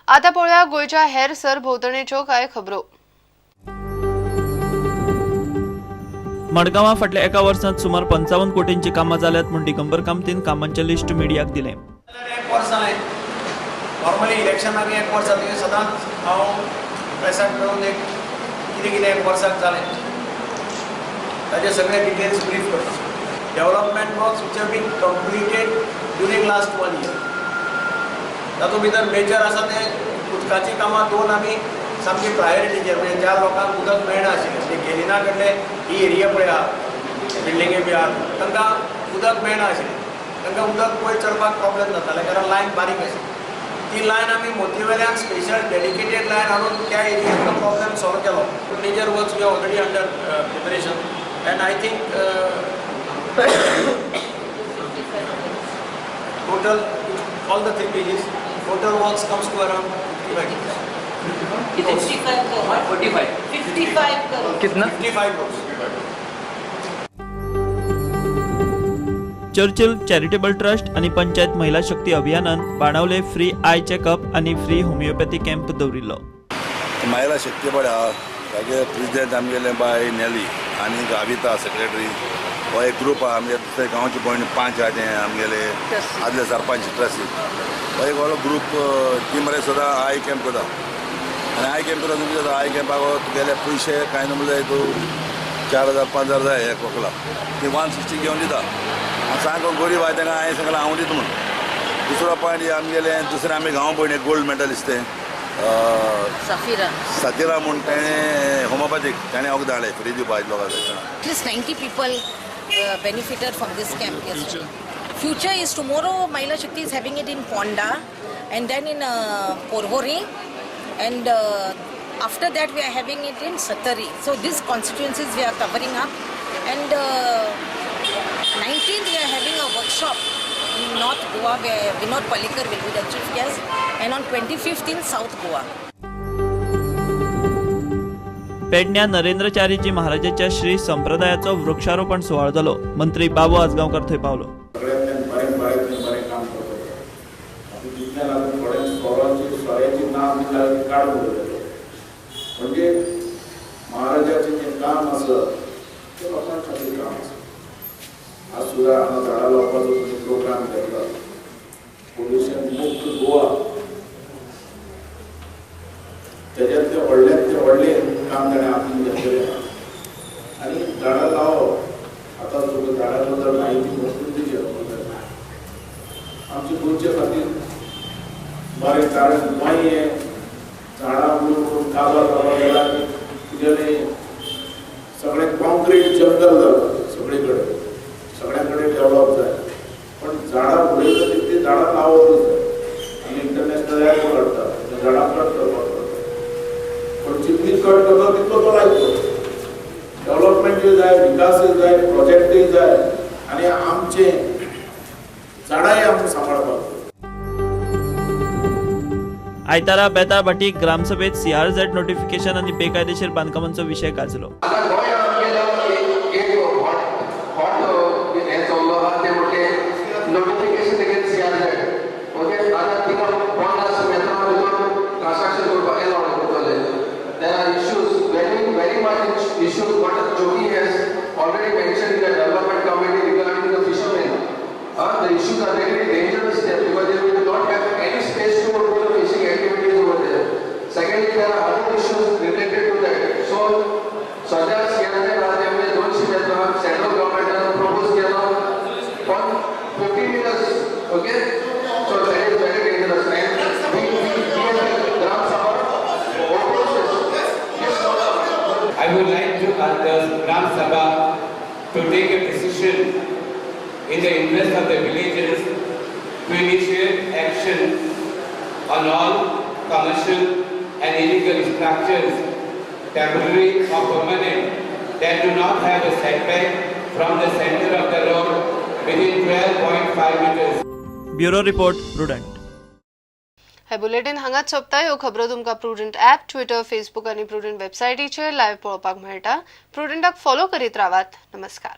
आतां पळोवया गोंयच्या हेर सरभोंवतणेच्यो कांय खबरो. मडगांवां फाटल्या एका वर्सांत सुमार 55 कोटींची कामां जाल्यात म्हूण दिगंबर कामतीन कामांचें लिस्ट मिडियाक दिलें. एक वर्स जालें, नॉर्मली इलेक्शनाक एक वर्स जातकीर सदांच हांव प्रेसाक मेळून एक कितें कितें एक वर्साक जालें ताजे सगळे डिटेल्स ब्रीफ करता. Development works which have been completed during last 1 year, तातूंत भितर मेजर आसा ते उदकाचीं कामां दोन आमी सामकी प्रायोरिटीचेर, म्हणजे ज्या लोकांक उदक मेळना आशिल्लें, म्हणजे गेलिना कडले ही एरिया पळय आहा, बिल्डिंगे बी आहा, तांकां उदक मेळना आशिल्लें, तांकां उदक वयर चडपाक प्रॉब्लेम जाताले कारण लायन बारीक आशिल्ली. ती लायन आमी मोतीवेल्यान स्पेशल डेडिकेटेड लायन हाडून त्या एरियांतलो प्रॉब्लेम सॉल्व केलो. Major works we are already under preparation and I think total all the 3 pages total works comes to around 55 crores. 55 crore. 45. 55 crore. कितना? 55 crores. Churchill charitable trust आनी पंचायत महिला शक्ती अभियानान Benaulim free I checkup आनी free homoeopathy camp दवरिल्लो. महिला शक्ती बरें आहा, तागे प्रेसिडेंट आमगेले बाय नेली आनी गाविता सेक्रेटरी, हो एक ग्रूप आहा आमगे दुसरे गांवचे पॉयंट 5 आहा ते आमगेले आदले सरपंच ट्रस्टी, हो एक व्हडलो ग्रूप ती मरे सदां I camp करता. आनी I camp करता तुमचे I कॅम्पाक तुगेले पयशे कांय न्हू म्हणल्यार तूं 4000 5000 जाय एक वकला, ती 160 घेवन दिता. आनी सांग गरीब आहा तांकां हांवें सांगलां हांव दिता म्हूण. दुसरो पॉयंट आमगेले दुसरें आमी गांव पळय एक गोल्ड मेडलिस्ट तें सातिरा म्हूण तेणें होमिओपॅथीक तेणें वखद हाडलें फ्री दिवपाक लोकांक. At least 90 people benefited from this camp yesterday. Future is tomorrow. Mahila Shakti is having it in Ponda and then in Porvorim, and after that we are having it in Sattari. So these constituencies we are covering up, and 19th we are having a workshop in North Goa where Vinod Pallikar will be the chief guest, and on 25th in South Goa. पेडण्या नरेंद्रचारीजी महाराजाच्या श्री संप्रदायाचो वृक्षारोपण सुवाळो जालो. मंत्री बाबू आजगांवकर थंय पावलो. सगळ्यांतल्यान बरें बरें बरें काम करता. आतां तितल्यान लागून थोड्यांक सोऱ्याची नांव बी लागून काडून उडयलें. म्हणजे महाराजाचें जें काम आसा तें लोकां खातीर काम आसा. आज सुद्दां हांगा झाडां लावपाचो तुमी प्रोग्राम घेतला, पोल्युशन मुक्त गोवा, तेज्यांतलें व्हडल्यांतलें व्हडलें काम ताणें आपूण घेतलेलें आहा. आनी झाडां लावप, आतां तुका झाडां बद्दल म्हायती भरपूर दिली आमचे गोंयचे खातीर बरें, कारण गोंय हें झाडां म्हणून काबार जावपाक गेला की तुगेलें सगळें कॉन्क्रीट जंगल जालां सगळे कडेन, सगळ्यां कडेन डेवलप जाय, पण झाडां उडयता तितलीं झाडां लावपूच जाय. आनी इंटरनॅशनल एअरपोर्ट हाडटा, झाडां कट करपाक पडटा, पण जितली कट करता तितलो तो लायतो. डेवलपमेंटूय जाय, विकासूय जाय, प्रोजेक्टूय जाय, आनी आमचें झाडांय आमकां सांबाळपाक जाय. आयतारा बेताळभाटी ग्रामसभेत सीआरझेड नोटिफिकेशन आनी बेकायदेशीर बांदकामांचो विशय गाजलो. I would like to ask the Gram Sabha to take a decision in the interest of the villagers to initiate action on all commercial and illegal structures, temporary or permanent, that do not have a setback from the center of the road within 12.5 meters. Bureau report, Prudent. हे bulletin हांगाच सोंपता. ह्यो खबरो तुमकां prudent app, Twitter, Facebook आनी prudent वेबसायटीचेर live पळोवपाक मेळटा. प्रुडंटाक फॉलो करीत रावात. नमस्कार.